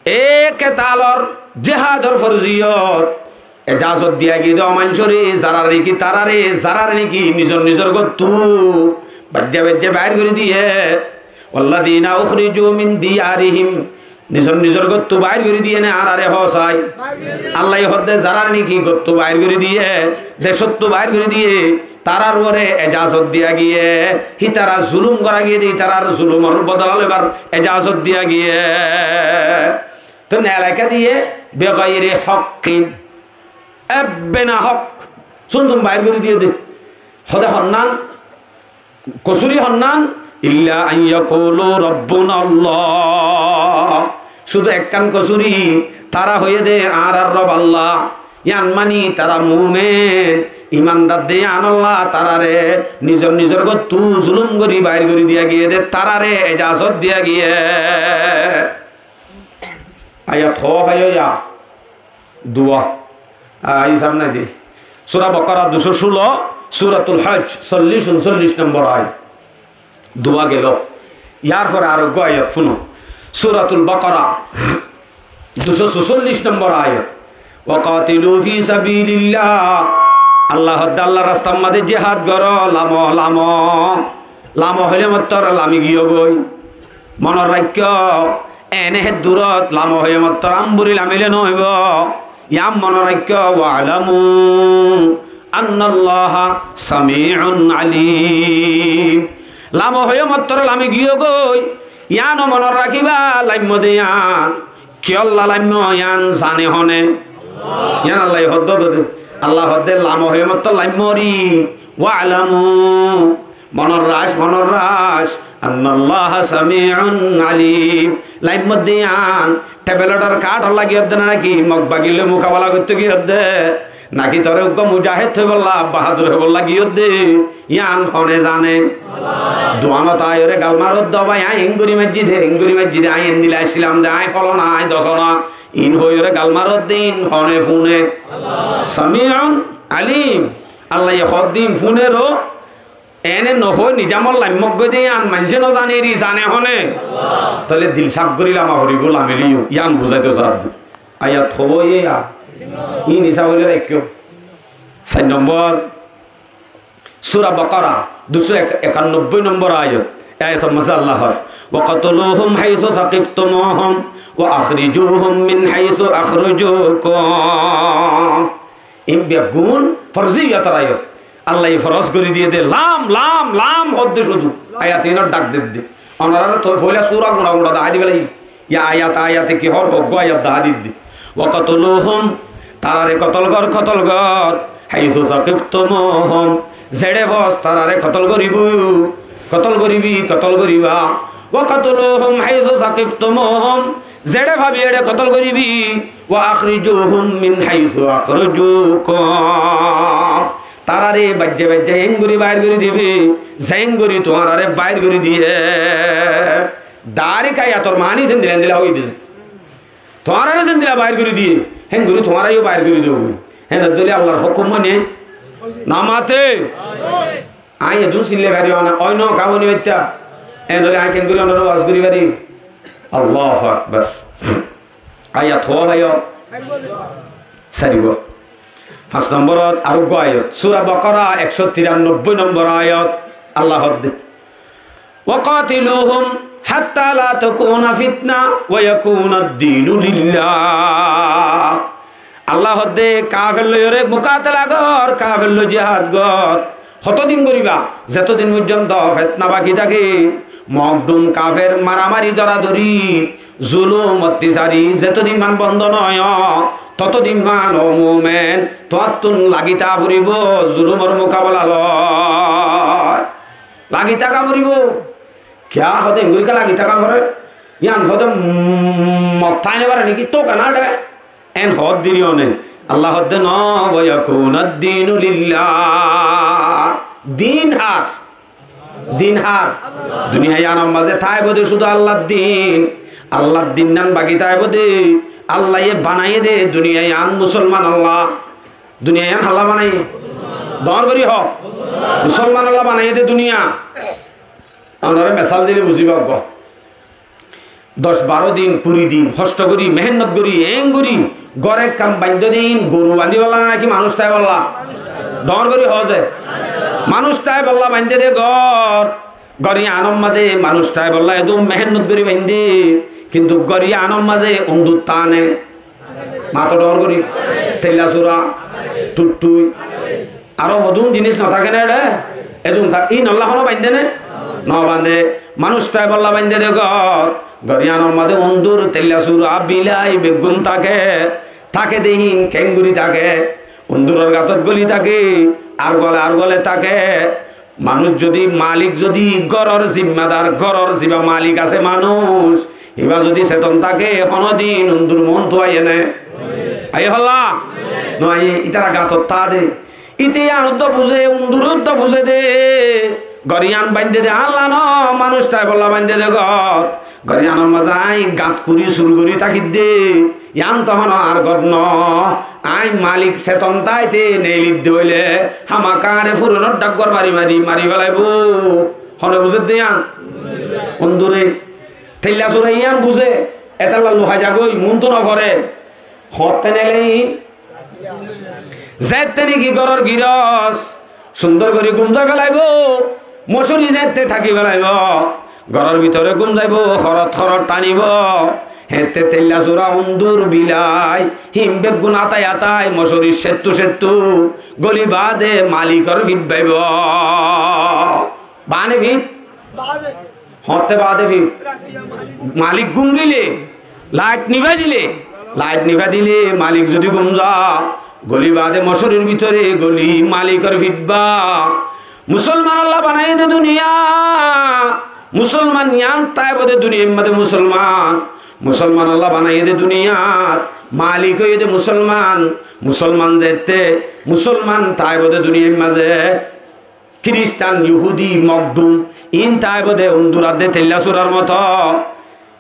E ketalor, jehador forziyot. Ejazot diya giyé de ó maincóre, zarare niki tarare, zarare niki nizor nizor góttu baijja baijja bair gorí diyé. والذين أخرجوا من ديارهم. Nizor nizor góttu bair gorí diyé né añáráre hoó sai? Allaye hoódde zarare niki góttu bair gorí diyé, decóttu bair gorí diyé, tarár uore ejazot diya giyé, hítara zulúm gorá giyé de, hítarar zulúmor bodola loibar ejazot diya giyé. Toi nelaiká diyé, بغير حق. Ebbe nahók. Cún cún bair gorí diyé de. Hoóde honnán, kosúri honnán, إلا أن يقولوا ربنا الله. Cúdu ekkán kosúri, tará hoiyé de añárar Rob Allah. Yián mani tará mumen, imandar de yiánolla taráre nizor nizor góttu zulúm gorí bair gorí diya giyé de, taráre ejazot diya giyé. Ayat hoó faiyó ya? Duwa. Ah, hísab nái de. Sura Bakara ducó cúlo, Suratul Haj, sollic, unsollic nombor ayat. Duwa geló. Yar fore ar uggwá ayat fúno. Suratul Bakara, ducó susollic nombor ayat. وقاتلوا في سبيل الله. Allah hoódde Allar rastar mazé jihad goró, lamo, lamo. Lamo hoilé mottor lami giyó goi. Monot raikkó, ene he durot lamo hoiyé mottor amburi lamile no óibo. Yián monot raikkó, واعلموا أن الله سميع عليم. Lamo hoiyé mottor lami giyó goi, yiáno monot rakíba, laimmo de yián. Kiyólla laimmo yián zane hone? Yián Allaye hoódde de. Allah hoódde lamo hoiyé mottor laimmo ri. واعلموا. Monot rac, monot rac. أن الله سميع عليم. Laim modde yián, tebelodor kaátor lagi hodde na naki, mog bagilloi mukabala goittó ki hodde? Naki tore uggwá mujahed óibolla, bahadur óibolla ki hodde? Yián hone zane? Duanot aiyóre gal mar hodde, ó bái, añí engori maijjí de, engori maijjí de, añí endilla accílam de, añí folona, añí dosona. Iín hoiyóre gal mar hodde, iín hone fúne? Samiun alim. Allaye hodde iín fúne ro, ene nohoi nizamor laim mog goide yián maincé nozane eri, zane hone? Tóile dil saf gorí lama foribó, lameliyo, yián buzaito saádde. Ayat hobo iye ya? Iín isaf gorí raikkó. Sair nombor, Sura Bakara, duico ek-, ekannobboi nombor ayat. E ayator mazé Allah hoór, "واقتلوهم حيث ثقفتموهم وأخرجوهم من حيث أخرجوكم." Iín beggún forziyator ayat. Allaye foroz gorí diyé de, lam, lam, lam hoódde cúdu. Ayat iínor dhak dedde. Onoráre toi foila sura guñça guñça dahái di félaiyi. Yá ayat ayate ki hoór, uggwá ayat dahá didde. "واقتلوهم", tarare kotol gor, kotol gor. "حيث ثقفتموهم", zeçé fos tarare kotol goribo, kotol goribi, kotol goriba. "واقتلوهم حيث ثقفتموهم", zeçé fabi eçé kotol goribi. "وأخرجوهم من حيث أخرجوكم", tarare baijje baijje eéngorí bair gorí dibi, zeéngorí tuáñráre bair gorí diyé. Dairek ayator maáni zendilla endilla hoiyé de. Tuáñráre zendilla bair gorí diyé, héngorí tuáñráyó bair gorí diyo. Héen óile Allar hókum mane no mate. Añí edún sillai fari na, ói no, ká fúni faittá. Héen óile añí keéngorí onoré waz gorí fari? Allahu Akbar. Ayat hoó hoiyó? Sairgwá. Fañs nomborot areggwá ayat. Sura Bakara ekcó tirannobboi nombor ayat. Allah hoódde, "وقاتلوهم حتى لا تكون فتنة ويكون الدين لله." Allah hoódde, kafer loiyóre mukatala gor, kafer loi jihad gor. Hotodin goriba? Zetodin foijjonto fetna baki táke, mokdum kafer maramari doradori, zulum ottisari zetodin fan bondo no ó, totodin fan ó mumen, tuáttun lagi táka foribo zulumor mukabala loi. Lagi táka foribo. Kiyá hoóde engori ká lagi táka fore? Yián hoóde, mm, mok tái no fare niki? Tóu kená de? En hoódde ri one. Allah hoódde no, "ويكون الدين لله." Din har? Din har? Duniya yiánor mazé táibo de cúdu Allar din. Allar din nan baki táibo de. Allaye banaiyé de duniya yián Musolman olla. Duniya yián halla banaiyé? Dor gorí hoó. Musolman olla banaiyé de duniya. Onoré mesal dile buziba uggwá. Doc baró din, kuri din, hosto gorí, mehénnot gorí, eéngorí, gór ekkán baindó de iín goru bandíbolla naki manúic táibolla? Dor gorí hoó ze. Manúic táibolla baindé de gór. Gór yiánor mazé manúic táibolla edún mehénnot gorí baindé, kintu gór yiánor mazé undur táne. Mato dor gorí, teilla sura, tuttui, aró hodún jinis no táke né eçé? Edún tá-, iínolla hono baindé né? No bandé. Manúic táibolla baindé de gór. Gór yiánor mazé undur, teilla sura, bilai beggún táke. Táke de hín keéngorí táke? Unduror gatot góli táke, ar gole ar gole táke. Manúic zodi, malik zodi, góror zimmadar, góror ziba malik asé manúic, íba zodi seton táke, honódin undur moóntu aiyé né? Aiyé holla? No aiyé, ítara gatot táa de. Íte yián uddá buzé, undure uddá buzé de. Gór yián baindé de, Allah no, manúic táibolla baindé de gór. Gór yiánor mazé aññí gat kuri sur gorí tákidde, yián tohón ar gór no. Aññí malik seton táite neelidde óile, hámaká añáre furonór dhággua mari mari mari félaibo. Hone buzedde yián? Undure. Teilla sura yián buzé, etálla luhái zagói, muúntu no foré. Hoótte neelé iín. Zeéñtte niki góror girós sundor gorí gúmzai félaibo, mocóri zeéñtte tháki félaibo, góror bútore gúmzaibo, horot horot thánibo, héeñtte teilla sura, undur, bilai, híin beggún átái átái mocórir céttu céttu góli baade malikor fith baibo. Baade fith? Hoóñtte baade fith? Malik gúm gile, lait nifai dile, lait nifai dile malik zodi gúm za, góli baade mocórir bútore góli malikor fith ba. Musolmanolla banaiyé de duniya, Musolman yián táibo de duniyair mazé musolman. Musolman Allah banaiyé de duniyat. Malik óiye de musolman. Musolman zette musolman táibo de duniyair mazé. Kiristan, Yuhudi, Mokdum, iín táibo de undurat de teilla surar moto.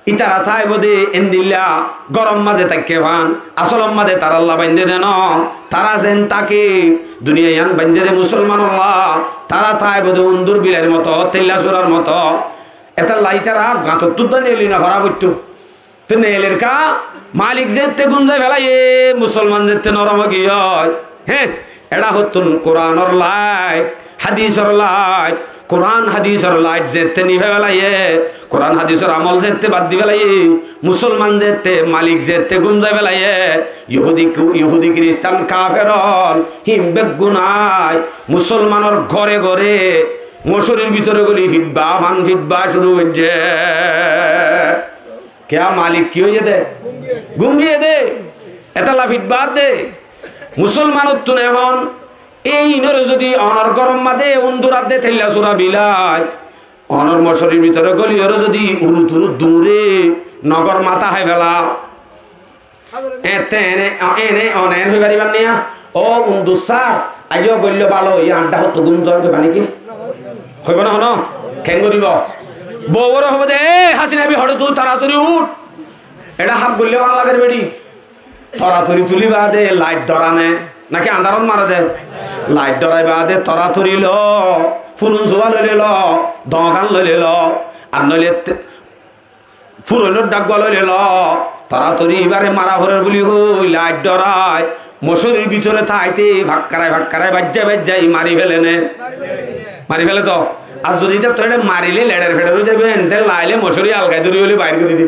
Ítara táibo de endilla góror mazé táikke fán, asolor mazé taralla bainde de no. Tara zen táke, duniya yián bainde de musolmanolla, tara táibo de undur bilair moto, teilla surar moto. Etolla ítara gañtottú dá neeli no fara foitto. Te neeler ka? Malik zette gúmzai félaiye, musolman zette norom ói giyói. Hé, eçá hottún Kuranor lait, hadisor lait, Kuran hadisor lait zette nife félaiye, Kuran hadisor amol zette bad di félaiye, musolman zette, Malik zette gúmzai félaiye, Yuhudi, Yuhudi Kiristan kafer ól, hín beggún ai musolmanor góre góre, mocurir bútore goli fitba, fan fitba cúru goijje. Kiyá Malik ki óiye de? Gúm giyé de. Etolla fitba de. Musolmanottún ehón ei inore zodi onor góror mazé undurat de teilla sura bilai, onor mocurir bútore goli ore zodi urut urut dure nogor mata hái fela. Ete ene, ene, one en hoi faribar niya? Ó undur sar, aiyó goillo bála, iye añdda hottú gúmzai hoiba niki? Hoibo na hono? Ken goribo? Bouwore hoibo de, "E Hasina bi, hoçé tui toratori uth." Eçé haf goille bála lager bedi. Toratori tuli bade lait dórane, naki andarot mare de? Lait dórai bade toratori lo, furun zuwa loile lo, dogan loile lo, ar noile te-, furoinor dhaggua loile lo, toratori ibare mara forer buli hoi lait dórai, mocurir bútore táite fakkarai fakkarai baijjai baijjai mari fele ne? Mari fele to. Ar zodi itattú eçé marile leçer feçer ói zaibo, ente laile mocuri algai dóri óile bair gori di.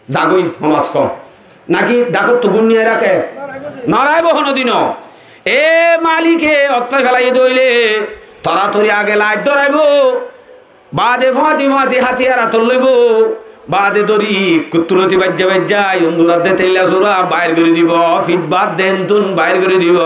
Zagoi, homas kom. Naki dhakottú gúm niyai raké? No raibo honodino. E Malike otfai felaiye de óile, toratori age lait dóraibo. Bade fúañti fúañti hátiyar átot loibo, bade dóri kuttuloti baijja baijja, undurat de teilla sura bair gori dibo, fitbar de entún bair gori dibo.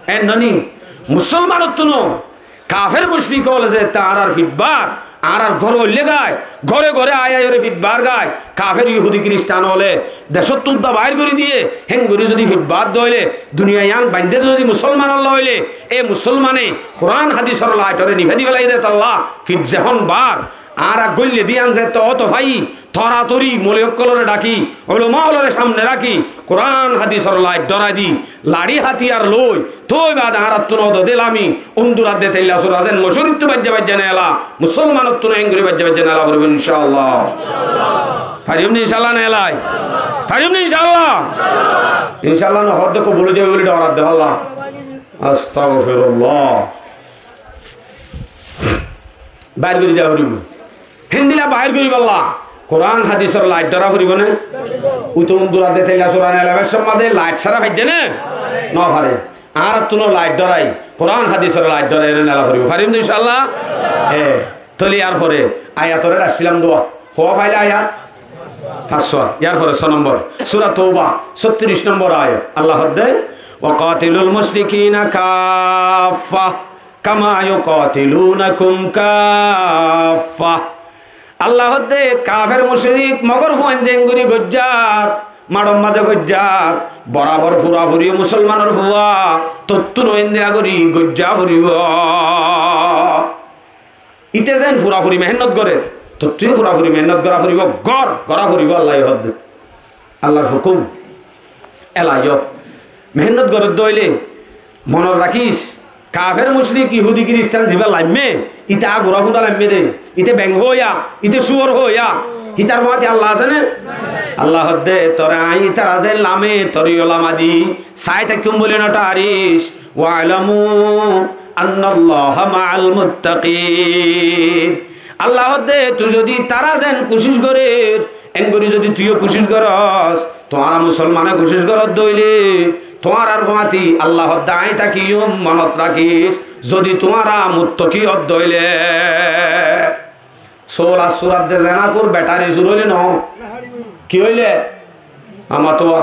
En noni, musolmanottún ó kafer mucrik ókkole ze añárar fitbar, añárar gór óille gai, góre góre ai ai ore fitbar gai, kafer yuhudi kiristan ókkole decóttu udda bair gori diye, héngori zodi fitbar dóile, duniya yián bainde zodi musolmanolla óile, e musolmane Kuran hadisor laitore nifedi felaiye de tolla, fit zehón bar, añára goille diyan ze to oto fai, toratori moloi ókkolore dhaki, ulama ókkolore samne raki, Kuran hadisor lait dórai di, lari hátiyar loi, toi bade añárattún odo de lami, undurat de teilla sura zen, mocurittú baijja baijja nela, musolmanottún héngori baijja baijja nela foribo, inshallah. Farim ni inshallah nelai? Farim ni inshallah? Inshallah no hoódde kobul ói zaibo buli dhorar de Allah. Astagfirullah. Bair gori diya foribo. Héndilla bair gori balla Kuran hadisor lait dóra foribo ne? Ui to undurat de teilla sura nela, ebar somade lait sára faijje ne? No fare. Añárattún ó lait dórai, Kuran hadisor lait dórai ere nela foribo. Farim de inshallah? E, tóile yar fore ayatore rakcílam dua. Hoó faile ayat? Fañs. Yar fore só nombor. Sura Touba, sóttiríc nombor ayat. Allah hoódde, "Wa qatilul mushrikina kaffa kama yuqatilunakum kaffa." Allah hoódde, kafer mucrik mogor fuain zengori goijjar, maçor maze goijjar, borabor furafuri musolmanor fua, tottún ó endilla gori goijja foribo. Ite zen furafuri mehénnot gorer, tottú yó furafuri mehénnot gora foribo, gor, gora foribo, Allah ye hoódde. Allar hukum. Ela yó mehénnot gorer de óile, monot rakis, kafer, mucrik, yuhudi, kiristan ziba laimme, ite agura fúda laimme de, ite beng hoóya, ite suor hoóya, hitar fúañti Allah asé ne? Allah hoódde, tore añí itara zen lame, tore yó lama di, sai táikkun buli no tharic. "Wa'lamu annallaha ma'al muttaqin." Allah hoódde, tui zodi tara zen kucíc gorer, engori zodi tui yó kucíc goros, tuáñra musolmane kucíc goror de óile, tuáñrar fúañti Allah hoódde añí tákiyum, monot rakis, zodi tuáñra muttaki ór de óile. Sóola surat de zena kur, beṭari sur óile no. Ki óile? Amatuwa.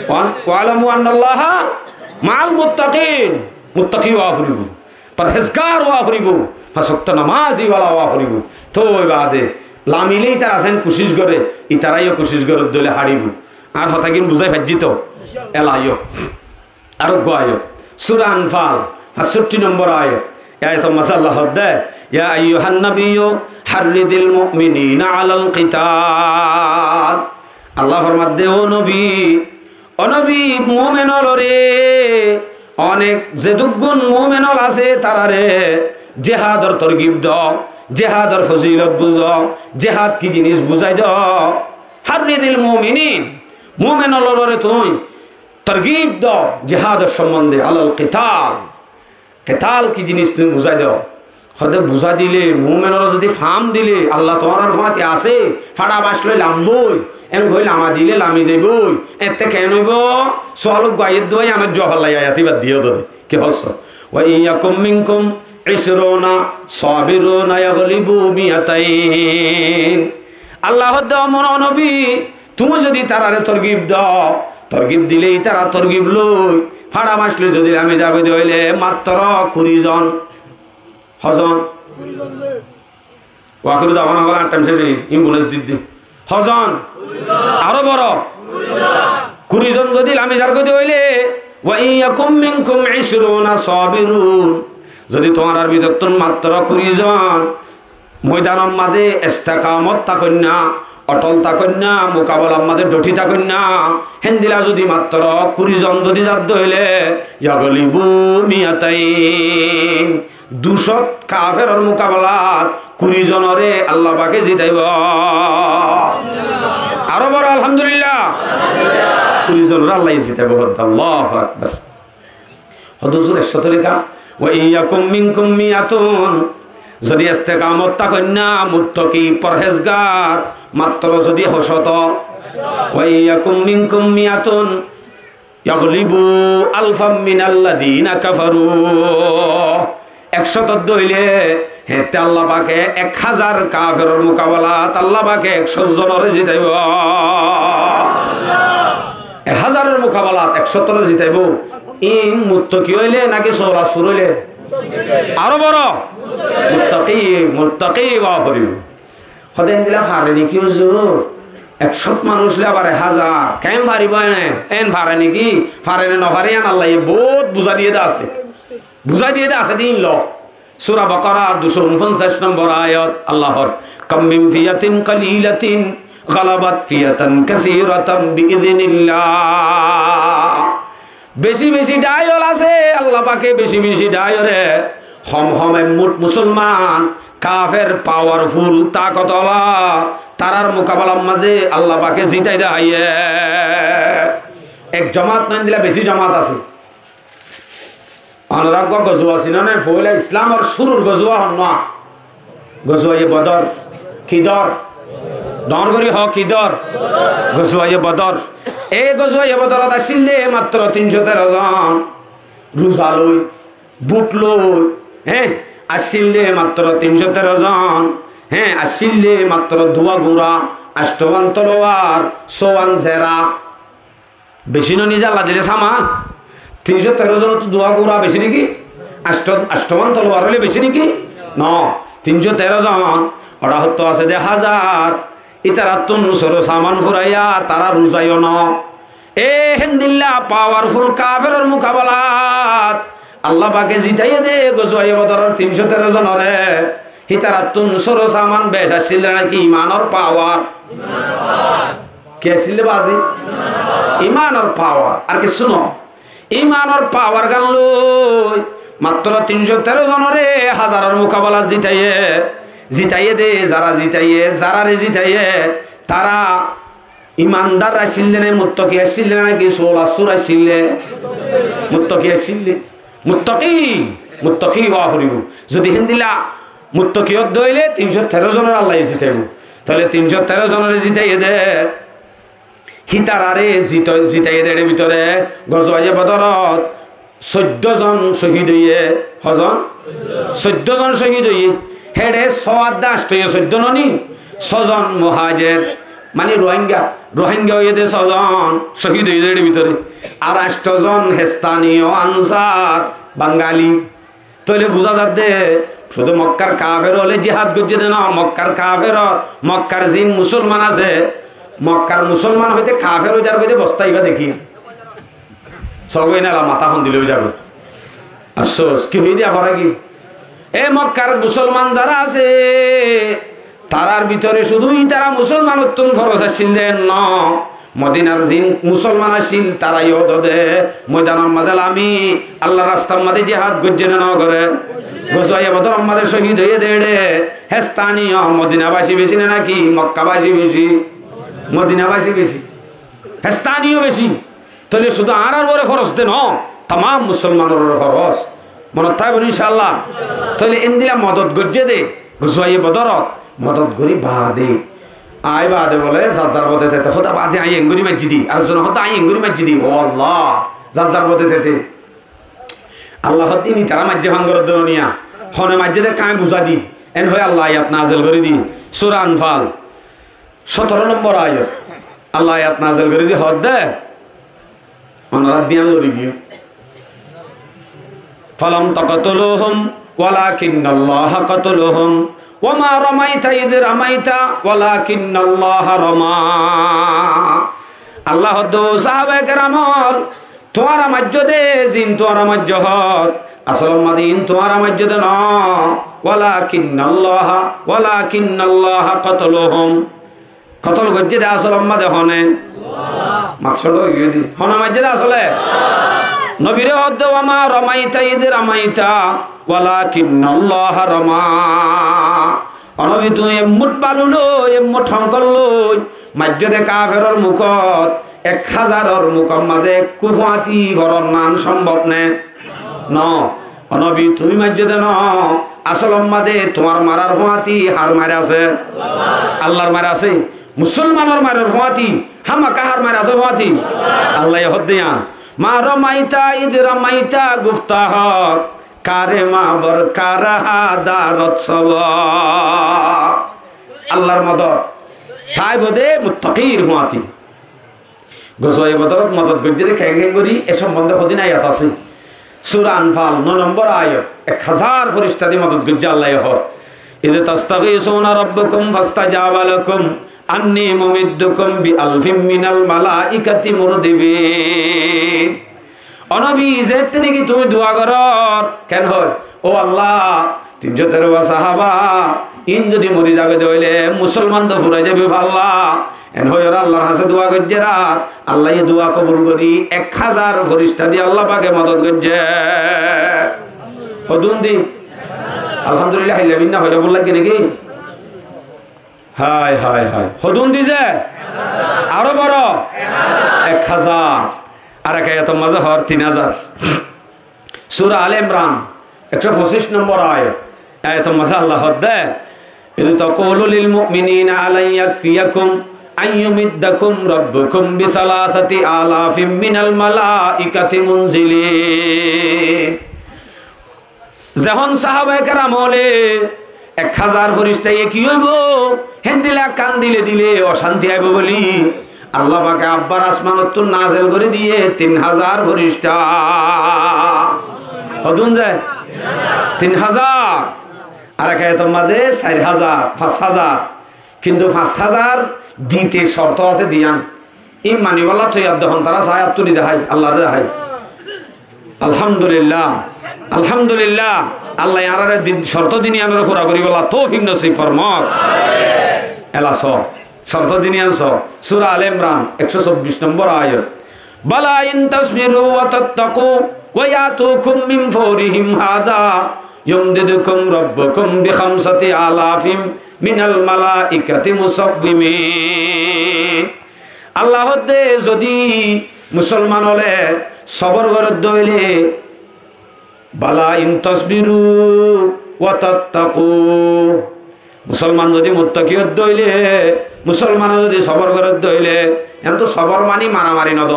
Wan-, "Wa'lamu annallaha ma'al muttaqin." Muttaki ówa foribo. Forhezgar ówa foribó, fañs wokto nomazi wala ówa foribó. Tói baade lamile ítara zeén kucíc goré, ítara yó kucíc goródde óile háçibó. Añár hotágin buzái faijjí to? Ela yó. Ar uggwá ayat, Sura Anfal, fañssottí nombor ayat. E ayator mazé Allah hoódde, يا أيها النبي حرض المؤمنين على القتال. Allah formadde, ó nobi, ó nobi, mumen ólore, onek zedúggun mumen ól asé tarare jihador torgib do, jihador fozilot buzó, jihad ki jinis buzái do. حرض المؤمنين, mumen ólore tuñí torgib do jihador sombonde, على القتال. Ketal ki jinis tuñí buzái do. Hoódde buzái dile, mumenore zodi fam dile, Allah tuáñrar fúañti asé, fáça bac loi lambói, en hoi lama dile lami zaibói, ette ken óibo? Sual uggwá aiyér de, yiánor juab Allah ye ayat ibát diyé de. Ki hoósso? وإن يكن منكم عشرون صابرون يغلبوا مائتين. Allah hoódde, ó mon nobi, tuñí zodi tarare torgib do, torgib dile ítara torgib loi, fáça bac loi zodi lami zagói de óile mattro kuri zon. Hozon? Wa akhiru da'wana anil hamdulillahi, añár taim céc óiye, imbulens diddi. Hozon? Aró boro? Kuri zon zodi lami zargói de óile, وإن يكن منكم عشرون صابرون. Zodi tuáñrar bútottún mattro kuri zon moidanor mazé estekamot tákoinna, otol tákoinna, mukabelar mazé dhothi tákoinna, héndilla zodi mattro kuri zon zodi zadde óile, يغلبوا مائتين. Ducót kaferor mukabelat kuri zonore Allah pake zitaibo. Aró boro alhamdulillah. Kuri zonore Allah ye zitaibo. Hoódde Allahu Akbar. Hoódde huzur ekcót lekká. وإن يكن منكم مائة. Zodi estekamot tákoinna muttaki forhezgar mattro zodi hó cót. وإن يكن منكم مائة يغلبوا ألفا من الذين كفروا. Ekcót dóile, héñtte Allah pake ek házar kaferor mukabelat Allah pake ekcót zonore zitaibo. Ek házaror mukabelat ekcótore zitaibo. Iín muttaki óile náki sólasur óile? Aró boro? Muttaki, muttaki ówa foribo. Hoódde endilla fare niki huzur? Ekcót manúic loi abar ek házar. Ken faribo ene? En fare niki? Fare ne no fare, yián Allah ye bout buzái diyé de asé. Buzái diyé de asé de iín loi. Sura Bakara ducó unfonsác nombor ayat, Allah hoór, كم من فئة قليلة غلبت فئة كثيرة بإذن الله. Beci beci dháiyol asé, Allah pake beci beci dháiyore, hom hom ek mut musolman, kafer, powerful, takot ola, tarar mukabelar mazé Allah pake zitai de háiye. Ek jomat no, endilla beci jomat asé. Onora uggwá gozuwa sino né? Foila Islamor cúrur gozuwa honnúa? Gozuwaye Bodor. Ki dor? Dor gorí hoó, ki dor? Gozuwaye Bodor. E gozuwaye Bodorot accíl de mattro tin cót teró zon. Ruza loi, but loi, hé, accíl de mattro tin cót teró zon. Hé, accíl de mattro duwá gura, ancto wán tolowar, só wán zera. Beci no ni zalla dile sama? Tin cót teró zonottu duwá gura beci niki? Ancto, ancto wán tolowar óile beci niki? No, tin cót teró zon. Ora hottó asé de házar. Ítarattún sóro saman furaiya, tara ruzaiyó no. E héndilla powerful kaferor mukabelat Allah pake zitaiye de gozuwaye Bodoror tin cót teró zonore. Hítarattún sóro saman bec accíl de náki imanor power? Ki accíl de bazi? Imanor power, ar kissú no. Imanor power gán loi mattro tin cót teró zonore házaror mukabelat zitaiye, zitaiye de, zara zitaiye, zarare zitaiye, tara imandar accíl de né, muttaki accíl de né, náki sólasur accíl de? Muttaki accíl de. Muttaki, muttaki ówa foribo. Zodi héndilla muttaki ódde óile tin cót teró zonore Allah ye zitaibo. Tóile tin cót teró zonore zitaiye de, hítarare zito-, zitaiye de, ére bútore gozuwaye Bodorot soiddó zon cóhid óiye. Hozon? Soiddó zon cóhid óiye. Héçe só adde ancto óiye, soiddó no ni? Só zon muhajer, mani Rohingya, Rohingya óiye de só zon cóhid óiye de ére bútore. Ar ancto zon hestaniyo ansar, Bangali. Tóile buzá zadde, cúdu Mokkár kafer ókkole jihad goijjé dé no, Mokkár kafer, Mokkár zin musolman asé, Mokkár musolman hoité kafer ói zargói dé bostá ibá dekí. Sógoi nela matá hondilla ói zagói. Afsós, ki hoiyé dé afára ki? E Mokkár musolman zará asé, tarár bútore cúdu ítara musolmanottún foros accíl dé no, Modinar zin musolman accíl, tará yó dé moidanor mazé lami Allar rastar mazé jihad goijjé né no goré? Gozwaye Bodoror mazé cóhid óiye dé éçe, héstani yó Modinabací beci né náki Mokkabáci beci? Modinabací beci. Héstani yó beci. Tóile cúdu añárar uore foros dé no, tamam musolmanor uore foros. Monot táibo né, incállah? Tóile endilla modot goijjé dé, gozwaye Bodorot modot gorí baade, aññí baade bóle zar zar bode tete, hóde bazi aññí engorí maijjí dé, ar zone hóde aññí engorí maijjí dé, ó Allah, zar zar bode tete. Allah hóde ín itará maijjé fangorot dé no niya, hone maijjé dé aññí buzá dí, en hoi Allah ayat nazel gorí dí, Sura Anfal. Sótoro nombor ayat. Allah ayat nazel gorí dí hoódde, onorá diyan lori giyó. فلم تقتلوهم ولكن الله قتلهم وما رميت إذ رميت ولكن الله رمى. Allah hoódde, ó sahabaye keram ókkol, tuáñra maijjó dé zin tuáñra maijjó hoór, asól mazé ín tuáñra maijjó dé no. ولكن الله، ولكن الله قتلهم. Kotol goijjé dé asól mazé hone? Maksód óiye dé. Hone maijjé dé asóle? Nobiré hoódde, وما رميت إذ رميت ولكن الله رمى. Ó nobi, tuñí emmút balú loi, emmút honkol loi maijjó dé kaferor mukót, ek házaror mukót mazé ekkú fúañti foron nan sombob né? No. Ó nobi, tuñí maijjó dé no, asól mazé tuáñr marar fúañti har mair asé? Allar mair asé. Musolmanor marar fúañti, hámaka har mair asé fúañti? Allaye hoódde yián. ما رميت إذ رميت gufta hoór, kare mabor kar hadárot sobor. Allar modot táibo dé muttaqir fúañti. Gozwaye Bodorot modot goijjé dé keén keén gorí, e sombonde hodún ayat asé. Sura Anfal, no nombor ayat, ek házar forista dí modot goijjé Allaye hoór. إذ تستغيثون ربكم فاستجاب لكم أني ممدكم بألف من الملائكة مردفين. Ó nobi, zeéñtte niki tuñí dua gorór, keén hoór, ó Allah, tuñí zotté rowá sahaba, ín zodi mori zagói dé óile, musolman dé furai zaibói falla. En hoiyóre Allar hañsé dua goijjé ar, Allaye dua kobul gorí ek házar forista dí Allah pake modot goijjé. Hodún dí? Alhamdulillah, hailla binna hoilé bul laiggé niki? Hái, hái, hái. Hodún dí ze? Aró boro? Ek házar. Ar ek ayator mazé hoór tin házar. Sura Al Imran, ekcó foñsíc nombor ayat. Ayator mazé Allah hoódde, إذ تقول للمؤمنين ألن يكفيكم أن يمدكم ربكم بثلاثة آلاف من الملائكة منزلين. Zehón sahabaye keram ókkole ek házar foristaye ki óibo, héndilla kandile dile ocánti aibó bóli Allah pake abbar asmanottún nazel gorí diyé tin házar forista. Hodún ze? Tin házar. Ar ek ayator mazé sair házar, fañs házar. Kintu fañs házar dite corto asé diyan. Ín manibálla toiyar de hon tará saá, attú di dehái, Allaré dehái. Alhamdulillah, alhamdulillah. Allaye añáráre din, corto din yiánoré fura goríbolla toufik nosib formok. Ela só, corto din yián só. Sura Al Imran, ekcó sobbic nombor ayat. بلى إن تصبروا وتتقوا ويأتوكم من فورهم هذا يمددكم ربكم بخمسة آلاف من الملائكة مسومين. Allah hoódde, zodi musolman ókkole sobor gorédde óile, بلى إن تصبروا وتتقوا. Musolman zodi muttaki ódde óile, musolmane zodi sobor gorédde óile, yián to sobor mani maramari no dé.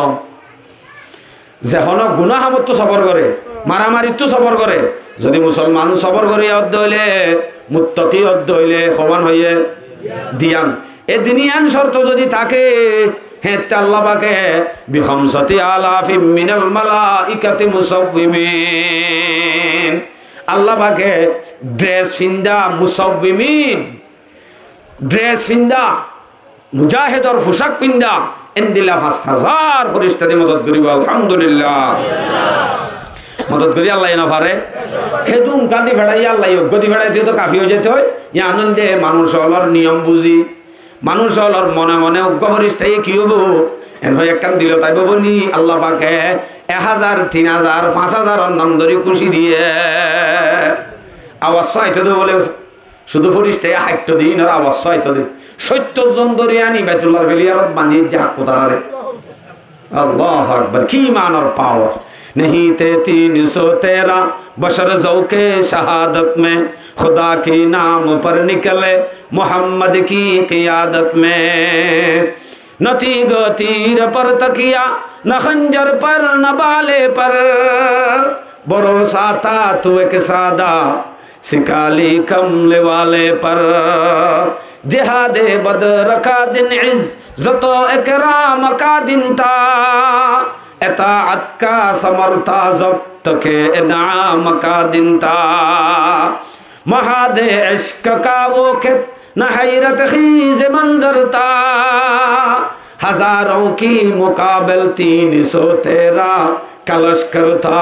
Ze honó guná hamottú sobor goré, maramarittú sobor goré, zodi musolman sobor gorí ódde óile, muttaki ódde óile, hoibán hoiyé diyan. E din yián corto zodi táke, héeñtte Allah pake بخمسة آلاف من الملائكة مسومين. Allah pake dres finda, musawwimin, dres finda, mujahedor fucak finda, endilla fañs házar forista di modot goribo, alhamdulillah. Modot gori Allah ye no fare? Hédun kadi feçaiye Allah ye uggwá di feçaito to kafi ói zaito. Yián óilde manúic ólor niyom buzi, manúic ólor mone mone uggwá foristaye ki óibo? En hoi ekkán dilot aibo buli Allah pake ek házar, tin házar, fañs házaror nam dori kúci diye. Awaz só aito de buli, cúdu foristaye háitto de, inor awaz só aito de. Sóittor zon dori ani Baitullar feliyarot bandi de hak kutarare. Allahu Akbar, ki imanor power! نہیں थे تین سو تیرہ بشر ذوق شہادت میں، خدا کے نام پر نکلے محمد کی قیادت میں۔ نہ تیغ و تیر پر تکیہ، نہ خنجر پر، نہ بھالے پر، بھروسہ تھا تو ایک سادہ سی کالی کملی والے پر۔ جہاد بدر کا دن عزت و اکرام کا دن تھا، اطاعت کا ثمر تھا، ضبط کے انعام کا دن تھا۔ معاد عشق کا وہ ختنہ حیرت خیز منظر تھا، ہزاروں کے مقابل تین سو تیرہ کا لشکر تھا۔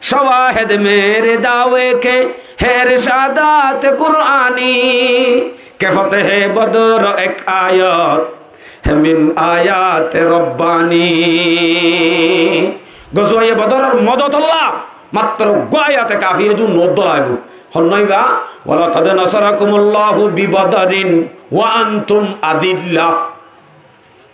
شواہد میرے دعوے کے ہیں ارشادات قرآنی، کہ فتح بدر ایک آیت ہے من آیات ربانی۔ Gozwaye Bodoror modotolla matro uggwá ayate kafi, hédun no dóra aibo. Honnaiba, ولقد نصركم الله ببدر وأنتم أذلة.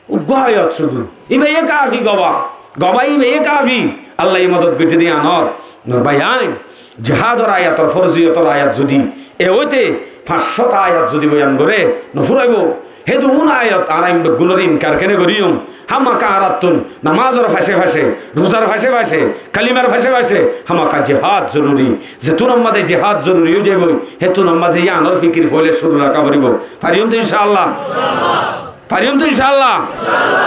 Uggwá ayat cúdu. Íba ye kafi goba. Goba íba ye kafi. Allah ye modot goijje de yiánor. Nor bái ain, jihador ayator forziyotor ayat zodi e óite fañs cót ayat zodi boyan gore, no furaibo. Hédun ayat añára ín beggúnore inkar kene goijjum? Hámaka añárattun namazor face face, ruzar face face, kalimar face face hámaka jihad zoruri. Zetúnor mazé jihad zoruri ói zaibo, hétúnor mazé yiánor fikir foila cúru raká foribo. Fariyum to incállah? Fariyum to incállah?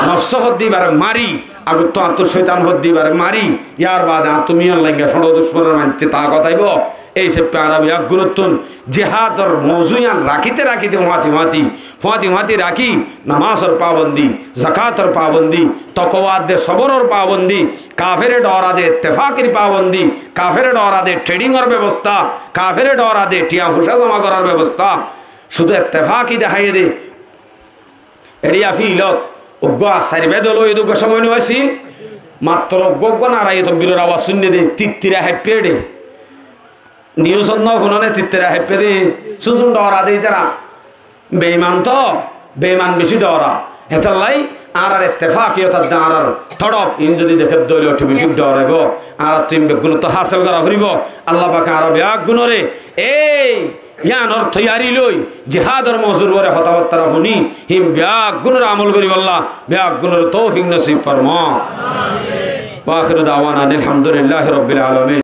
Nofs hoddé íbare mari, agottú añáttu cóitan hoddé íbare mari, yar baade añáttu miyan lainga cóñço ducmonor maincé takot aibo. Ei hísafe añára beggúnottún jihador mouzu yián rakíte rakíte, fuáñti fuáñti, fuáñti fuáñti rakí, namazor pabondi, zakator pabondi, tokowa de soboror pabondi, kafere dóra de ettefakir pabondi, kafere dóra de thedingor bebosta, kafere dóra de thiañ foicá zoma gorar bebosta, cúdu ettefaki dehaiye de. Eçé yá filot uggwá sair bái dol óiye de uggwá cómoi no accíl, matro uggwá uggwá naraye tokbiror awaz cúinne de, tittira háippe de. Niusot no fúnone tittira háippe de, cúdu dóra de ítara. Beiman to, beiman beci dóra. Hétolla añárar ettefakiyot adde añárar todhop, iín zodi deké de óile otometik dóraibo. Añárattú iín beggúnottú hásil gora foribo. Allah pake añára beggúnore ei yiánor toiyari loi, jihador mozur bore hotábattára fúni, hín beggúnore amol goríballa beggúnore toufik nosib formó. وآخر دعوانا أن الحمد لله رب العالمين.